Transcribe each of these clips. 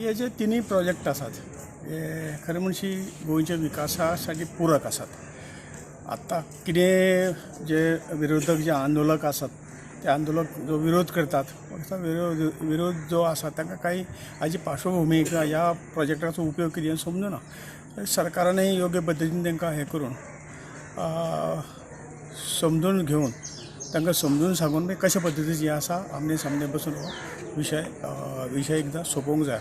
हे जे तिनूय प्रोजेक्ट आसात हे खरें म्हणशी गोंयच्या विकासा साठी पुरक आसात. आतां कितें जे विरोधक जे आंदोलक आसात ते आंदोलक जो विरोध करतात, विरोध विरोध जो आसा तांकां काही हाजी पार्श्वभुमी किंवा ह्या प्रोजेक्टाचो उपयोग कितें समजुना. सरकारानय योग्य पद्दतीन तांकां हें करून समजून घेवन तांकां समजून सांगून कशे पद्दतीचें हें आसा आमने सामने बसून हो विशय विशय एकदां सोंपोवंक जाय.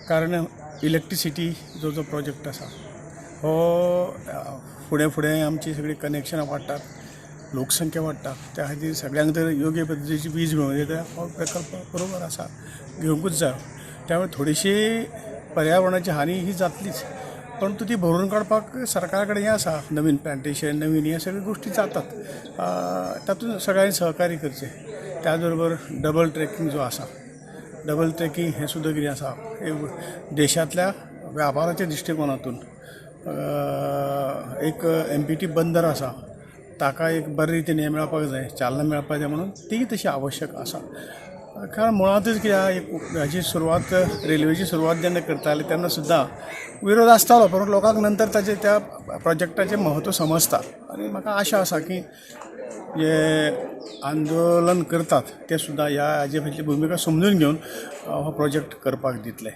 कारण इलेक्ट्रिसिटी जो जो प्रोजेक्ट आसा हो फुडें फुडें आमची सगळीं कनेक्शनां वाडटात, लोकसंख्या वाडटा, त्या खातीर सगळ्यांक जर योग्य पद्दतीची वीज मेळूंक जाय जाल्यार हो प्रकल्प बरोबर आसा, घेवंकूच जाय. त्यामुळे थोडीशी पर्यावरणाची हानी ही जातलीच, परंतु ती भरून काडपाक सरकारा कडेन हें आसा, नवीन प्लांटेशन नवीन हे सगळ्यो गोश्टी जातात, तातूंत सगळ्यांनी सहकार्य करचें. त्याच बरोबर डबल ट्रॅकींग जो आसा, डबल ट्रॅकींग हें सुद्दां कितें आसा देशांतल्या व्यापाराच्या दृश्टिकोनातून एक एमपीटी बंदर आसा ताका एक बरे रितीन हें मेळपाक जाय, चालना मेळपाक जाय, म्हणून ती तशी आवश्यक आसा. कारण मुळांतच कितें आहा, हाजी सुरवात रेल्वेची सुरवात जेन्ना करताले तेन्ना सुद्दां विरोध आसतालो, पूण लोकांक नंतर ताचे त्या प्रोजेक्टाचें म्हत्व समजता आनी म्हाका आशा आसा की जे आंदोलन करतात ते सुद्दां ह्या हाजे फाटली भुमिका समजून घेवन हो प्रोजेक्ट करपाक दितले.